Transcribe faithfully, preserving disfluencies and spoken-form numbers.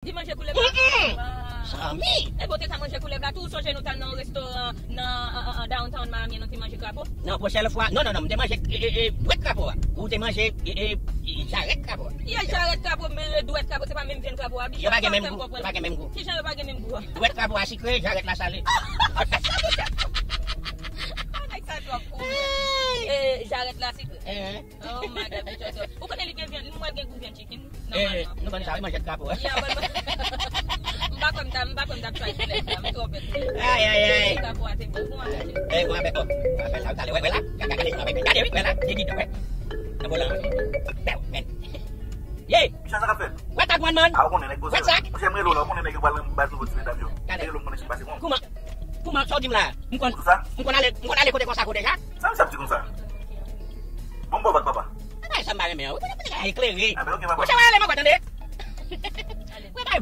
Di manje koulèv la. Zanmi! E bon, te ka manje koulèv la tou. Ou sonje nou t al nan yon restoran nan an, an, an downtown Miami, nou te manje krapo? Non, pwochèn fwa. Non, non, non, m te manje e, e, e, dwèt krapo a. Ou te manje e, e, e, jarèt krapo a. Ye jarèt krapo, men dwèt krapo, se pa menm vyann krapo a. Yo pa gen menm gou. Yo pa gen menm gou. Kijan yo pa gen menm gou a? Dwèt krapo a sikre, jarèt la sale. Bagay sa twòp pou mwen. E jarèt la sikre. Eh. Oh, madam, you just... Ou konnen li gen vyann, li mwen gen gou vyann chicken. Eh, nou konn sa, wi, manjèt krapo. Yeah, but m pa kwè m ta, m pa kwè m ta try koulèv la, m twò pè. Ay, ay, ay. Krapo a te bon, bon apèl. Eh, bon apèl, oh. Bon apèl, sa, talè, wè, wè la. Gade, gade, gade, gade, wi, wè la. Te gidon, wè. Nan volan. Bèw, men. Ye! Kijan sa k ap fèt? What's up, one man? Ah, ou konnen nèg poze. What's up? Monchè, m rele w la, ou konnen nèg yo pral nan baz nouvo ti medam yo. Gade. Rele w, m konnen sa k pase, bon. Kouman? Kouman, sa w di m la? M konn, m konn ale, m konn ale kote konsa ko deja? Sa misye ap di konsa? Bon, m ba w vag, papa. Bagay sa m pa renmen an. Ou konnen nèg la eklere. Ah, ben, ok, papa. Monchè, w ale, m anba, tande.